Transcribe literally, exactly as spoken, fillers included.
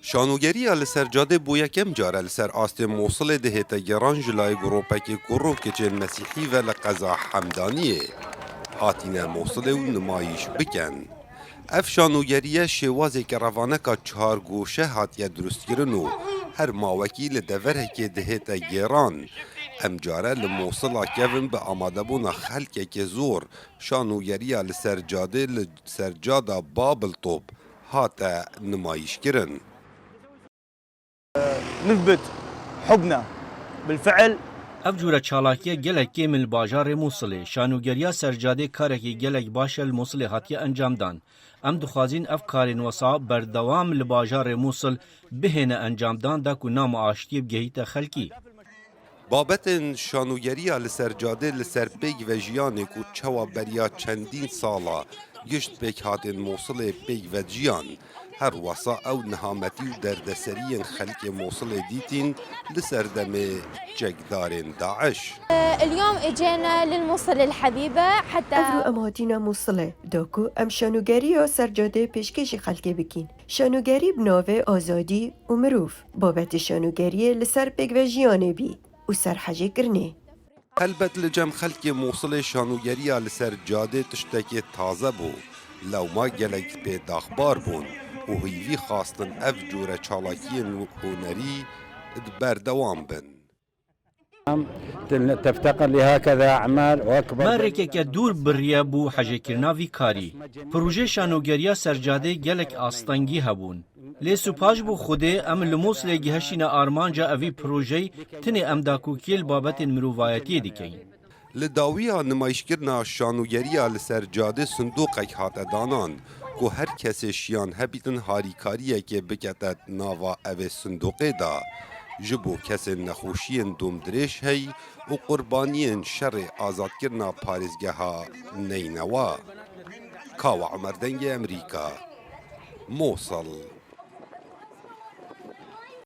Şanogeriya li ser cadê bo yekem care li ser astê Mosilê dihête gêran ji layê gropekê kur û kiçên mesîhî ve li qeza Hemdaniyê hatine Mosilê û nimayîş bikin. Ev şanogeriye şêwazê kerevaneka çargoşe hatiye dirustkirin û her mawekî li deverekê dihête gêran. Em care li Mosila kevin bi amadebûna xelkeke zor şanogeriya li ser cadê li ser cada Babiltop hate nimayîşkirin. نثبت حبنا بالفعل. Ev cûre çalakiye gelek kêm in li bajarê Mûsilê. Şanûgeriya ser cadê karekî gelek baş e li Mûsilê hatiye encamdan. Em dixwazîn ev karên wesa berdewam li bajarê Mûsil bihêne encamdan da ku nama aştiyê bigehîte xelkî. Babetên şanûgeriya li ser cadê li ser pêkvejiyanê ku çawa beriya çendîn sala gişt pêkhatên Mûsilê pêk ve dijiyan, her wesa ew nihametî û derdeseriyên xelkê Mûsilê dîtîn li serdemê çekdarên DAIŞ. اليوم اجينا للموصل الحبيبة حتى Evro em hatîne Mûsilê da ku em şanûgeriya ser cadê pêşkêşî xelkê bikîn. Şanûgerî bi navê Azadî û Mirov. Babetê şanûgeriyê li ser pêkvejiyanê bî û ser hecê kirinê. Helbet li cem xelkê Mûsilê şanûgeriya li ser cadê tiştekê taze bû. Lewma gelek pê daxbar bûn û hîvî xwastin ev cûre çalakiyên hunerî di berdewam bin. تفتقر لهكذا أعمال وأكبر Me rêkeke dûr biriye bo hejêkirina vî karî. Projê şanogeriya ser cadê gelek astengî hebûn. Lê spas bo Xwedê em li Mûsilê gihiştîne armanca evî projeyî, tinê em dakokiyê li babetên mirovayetiyê dikeyin. Li dawiya nimayîşkirina şanûgeriya li ser cadê sindoqek hate danan ku her kesê şiyan hebîtin harîkariyekê bikete nava evê sindoqê de ji bo kesên nexweşiyên domdirêj hey û qurbaniyên şerê azadkirina parêzgeha Neynewa. Kawa Emer Dengê Emerîka, Mosil.